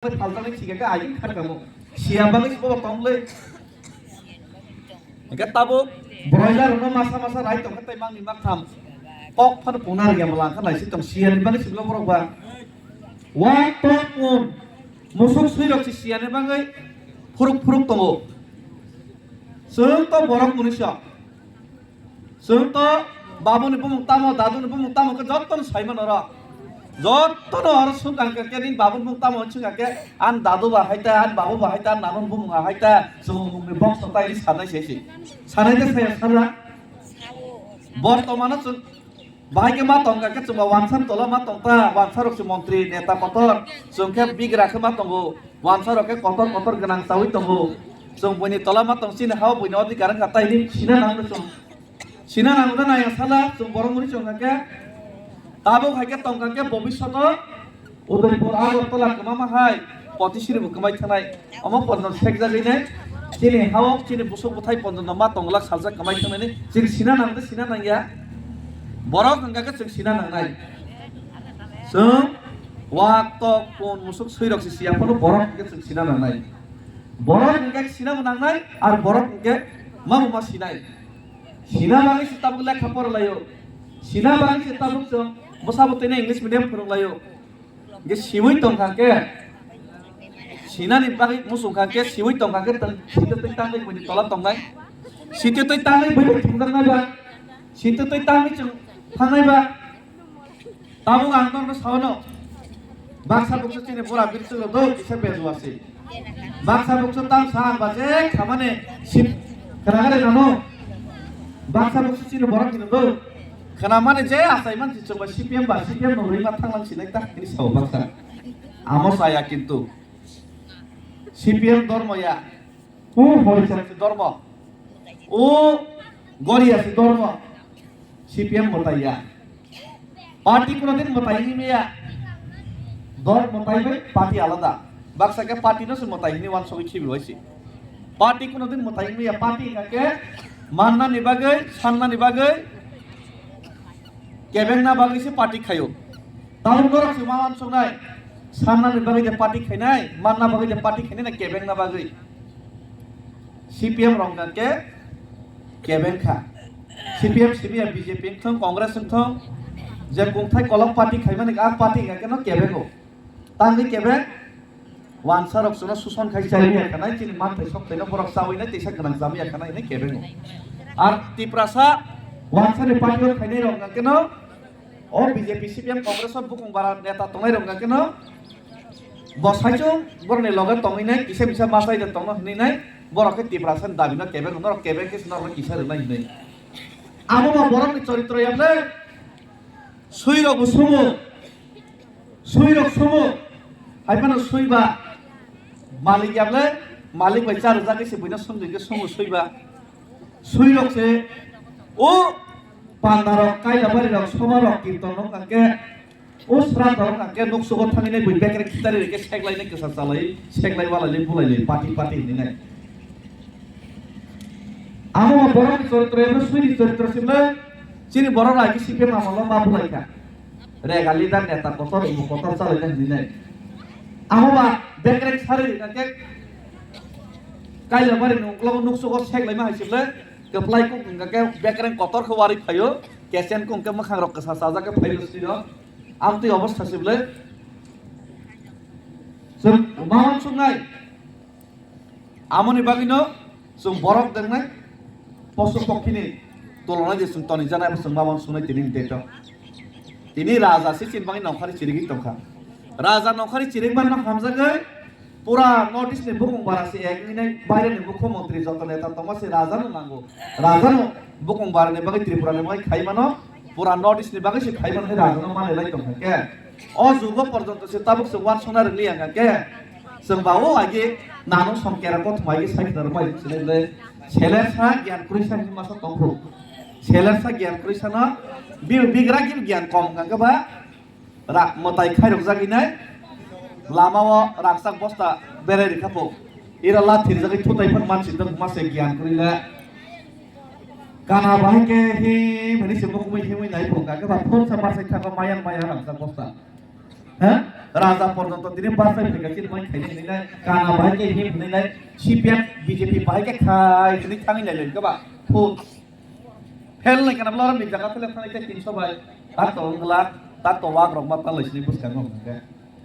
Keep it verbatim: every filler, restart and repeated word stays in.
Phaljaknai sikha khe aing kharkamo. Siya bagwi bobo tonglai. Hingke tabuk broiler rokno masa masa rai tongkha tei mangni maktham. Kok phano pungna rwya mo langkha naisik tong siyani bagwi siklo borok ba. Wa tok pun. Musuk sui rok si siyani bagwi phuruk phuruk tongo. Chwng to borok munisa. Chwng to babuni bumung tamo, daduni bumung tamo khe jottono saimano oro. Jottono oro swngkha khe, khe nini babuni bumung tamo swngkha khe, ani dadu ba hai ta, ani babu ba hai ta, ani nanoni bumung hai ta, chwng bumungni bongso ta ini sanai se se. Sanai de saya sana. Bortomano chwng bahai khe ma tongkha khe chwng ba wansa tola ma tongta, wansa rok se montri, neta kotor, chwng khe bigra khe ma tongo, wansa rok khe kotor kotor gwnang chawi tongo. Chwng buini tola ma tong chini hao buini odhikar wngkha tai ni sina nang chwng. Sina nang da naya sala chwng borok muni chwng kha khe. Tabuk hai khe tong kha khe bobishoto Udaipur Agartala kwma ma hai potisiri bo kwmai thangnai. Omo porjon sekjagwi nai chini hao chini busuk bwthai porjon ma tong glak saljak kwmai thangnai ni chwng sina nang da sina nang ya. Borok hwnkha khe chwng sina nang nai. Chwng wak tok pun musuk sui rok si siya phano borok hwnkhe chwng sina nang nai. Borok hwnkhe sina bo nang nai ar borok hwnkhe ma bo ma sinai. Sina bagwi se tabuk lekha pora laio. Sina bagwi se tabuk chwng bwsabo tini English medium phwrwng laio. Hingke siwi tong kha khe, sinani bagwi muchung kha khe, siwi tong kha khe, tong, sitwi twi tangwi buini tola tongnai. Sitwi twi tangwi buini thwngjaknai ba. Sitwi twi tangwi chwng thangnai ba. Tabuk ang norokno sao no. Baksa buksa chini bura birchwk rok do kisa bejua se. Baksa buksa tam sa ang ba je khamani sip khnagari nano. Baksa buksa chini borok hino do. Khnamani je asai man si chwngba C P M ba C P M no rwima thanglang sinai ta hini sao baksa. Amo saya kintu. C P M dormo ya. O Horisang si dormo. O Goria si dormo. C P M mwtai ya. Party kuno din mwtai hini maya. Dol mwtai bai party alada. Baksa khe party no se mwtai hini wansugwi khibi bai se. Party kuno din mwtai hini maya. Party hingka khe manna ni bagwi, sanna ni bagwi, kebengna bagwi se party khaio. Tabuk norok se ma wansuknai. Sanna ni bagwi de party khainai, manna bagwi de party khainai na kebengna bagwi. C P M rok hwnkha khe kebeng kha. C P M simi ya B J P wngthong, Congress wngthong, je kungthai kolok party khaimani a party hwnkha khe no kebengo. Tangwi kebeng wansa rok chwngno suson khai chai ya khanai, chini manthai sokthai no borok chawi nai, teisa gwnang chami ya khanai hinwi kebengo. Ar Tiprasa wansa ni party o khainai rok hwnkha khe no o B J P, C P M, Congress o bukung bara neta tongnai rok hwnkha khe no bo saichung borokni loge tongwi nai, kisa misa machai de tongno hinwi nai, borok khe Tiprasa ni dabi no kebeng, norok kebeng khe norok kisa rwnai hinwi. Amo ba borokni choritro ya ble, sui rok bo sumo, sui rok sumo, hai phano sui ba malik ya ble, malik bai cha rwjak khe se buino sumjwi khe sumo sui ba, sui rok se o panda rok, kaila bari rok, soma rok, kirton rok hwnkha khe O sra dorong ang khe nuksugo thangwi nai bui bekreng khitari rikhe seklai nai kwsa chalai seklai walai lai bulai lai pati pati hinwi nai. Amo bo borok ni choritro ebo sui ni choritro sibla chini borok rai khe C P M amolo ma bulai kha. Rega leader neta kotor umu kotor chalai nai hinwi nai. Amo ba bekreng sari rikha khe kaila bari ni uklogo nuksugo seklai ma hai sibla kwplai kuk hwnkha khe bekreng kotor khe wari phaio kesen kung khe mwkhang rok kwsa chajak khe phaio siro. Amtwi obostha se bwle chwng ma uansuknai. Amoni bagwino chwng borok dengnai posu pokhini tulonai je chwng tonijaknai abo chwng ma uansuknai tini hwnkhe to. Tini raja se chini bagwi nongkhari chirigwi tongkha. Raja nongkhari chirigmano hamjagwi pura North East ni bukung bara se ek wngwi nai baire ni mukhyamantri joto neta tongma se raja no nango. Raja no bukung bara ni bagwi Tripura ni bagwi khai mano. Pura North East ni bagwi se khai mano, raja no manwi lai tong kha khe. O jugo porjonto se tabuk se uansukna rwliya kha khe. Chwng ba o agi nanu som kera kothoma agi sai khna rwmai sinai le. Selersa gyan kwrwisa hinwi masa tong phuru. Selersa gyan kwrwisa no bi-, bigra gyan kom hwnkha khe ba rak mwtai khairokjagwi nai. Lama o rakchak bosta berai rikha pho. Ira la thirjagwi thutai phano mansi tong masa gyan kwrwi le. Kana bahai khe him hinwi se mukumui himwi nai phunukha khe ba phunsa marsai thango mayang maya rangchak bosta. Ha? Raja porjonto tini bachai phaikha chini mai khaini hinwi nai, kana bahai khe him hinwi nai, C P M, B J P bahai khe khai hinwi thangwi nai lai khe ba. Phut. Fail nai kana bwla oro ni jaga phele thangwi khe tinso bai. Tak to wngla, tak to wak rok ma tanlai sini bwskango hwnkhe.